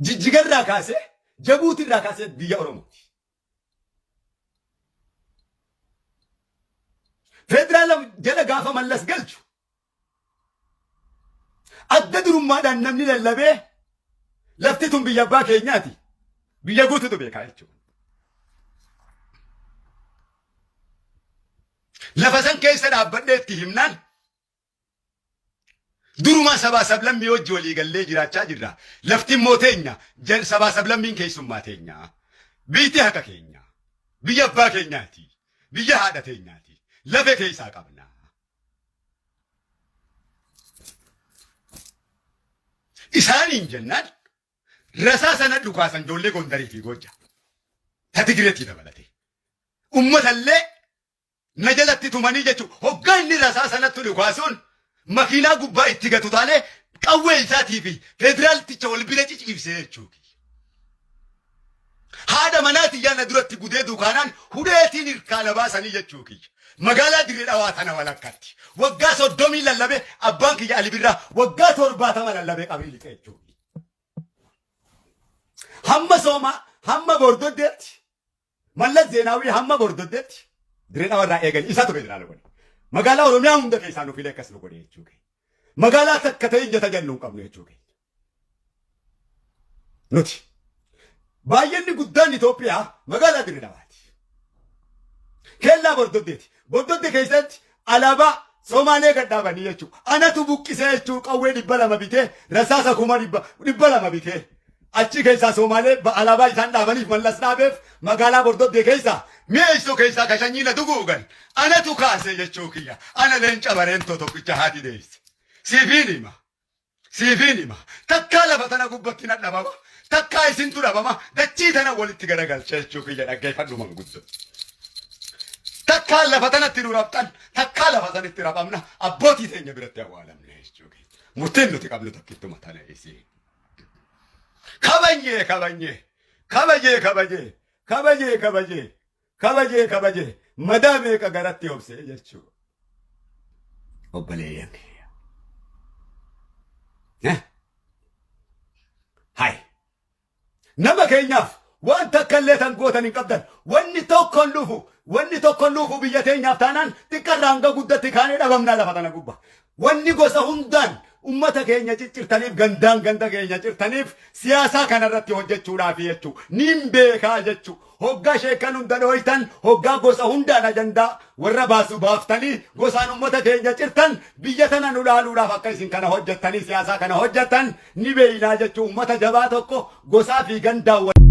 Jijjigarraa kaasee Jabuutirraa kaasee biyya Oromooti. Federaala jala gaafa Mallas galchu adda durummaadhaan namni lallabee lafti tun biyya abbaa keenyaati. Biyya guututu beekaa jechuudha. Lafa san keessa dhaabbadhee itti himnaan Durumaa sabaa sablammii wajji walii gallee jiraachaa jirra. Lafti immoo teenya, sabaa sablammiin keessummaa teenya. Biitti haqa keenya. Biyya abbaa keenyaati. Biyya haadha teenyaati. Lafe keessaa qabna. Isaaniin jennaan rasaasa na dhukaasan ijoollee Gondarii fi Goojjam. Ta Tigireetii dabalatee. Uummatallee na jalatti tumanii jechuun hoggaa inni rasaa sanatti dhukaasuun makiinaa gubbaa itti gatu taanee qawwee isaatii fi federaalticha wal bira ciciibsee jechuu kiyya. Haadha manaa tiyyaa na duratti gudee dukaanaan hudheetiin hirkaa na baasanii jechuu kiyya. Magaalaa Dirree Dhawaa tana walakkatti. Waggaa 30 lallabee abbaan kiyya Ali Birraa waggaa 70 lallabee qabrii lixe jechuu kiyya. Hamma soomaa hamma bordoddeetti Mallas Zeenaawii hamma Bordoddeetti Dirree Dhawaa irraa eegali isatu federaala godhe. Magaalaa Oromiyaa hunda keessaa nu filee akkas nu godhe jechuu keenya. Magaalaa takka ta'e jata jennu hin qabnu jechuu keenya. Nuti baay'inni guddaan Itoophiyaa magaalaa Dirree Dhawaati. Kellaa Bordoddeeti. Bordoddee keessatti alaabaa Somaalee gad dhaabanii jechuudha. Anatu buqqisee jechuun qawwee 200 bitee rasaasa 200,000 bitee achi keessaa Somaalee alaabaa isaan dhaabaniif Mallas dhaabeef magaalaa Bordoddee keessaa mi'eessoo keessaa ka sanyii na duguugan anatu kaase jechuu kiyya. Ana leenca bareentoo tokkicha haati deesse. Siifiin hima. Siifiin hima. Takkaa lafa tana gubbatti na dhabama. Takkaa isintu dhabama. Dachii tana walitti garagalcha jechuu kiyya dhaggeeffadhu manguddoo. Takkaa lafa tanatti nu rabxan, takkaa lafa sanitti rabamna, abbootii teenya biratti awwaalamna jechuu kiyya. Murtiin nuti qabnu takkittuma tana isii. Kabajee kabajee kabajee kabajee kabajee kabajee kabajee kabajee madaa meeqa garatti obsee jechuu. Obboleeyyan kiyya. Eh? Hai. Nama keenyaaf waan takka illee tan gootan hin qabdan. Wanni tokko hin dhufu. Wanni tokko hin dhufu biyya teenyaaf taanaan xiqqarraa hanga guddatti kaanee dhabamnaa lafa tana gubba. Wanni gosa hundaan ummata keenya ciccirtaniif gandaan ganda keenya cirtaniif siyaasaa kanarratti hojjechuudhaafi jechuu. Niin beekaa jechuu. Hoggaa sheekkan hunda dhooytan, hoggaa gosa hundaan ajandaa warra baasu baaftanii gosaan ummata keenya cirtan biyya tana nu dhaaluudhaaf akka isin kana hojjettanii siyaasaa kana hojjettan ni beeynaa jechuu ummata jabaa tokko gosaa fi gandaan wal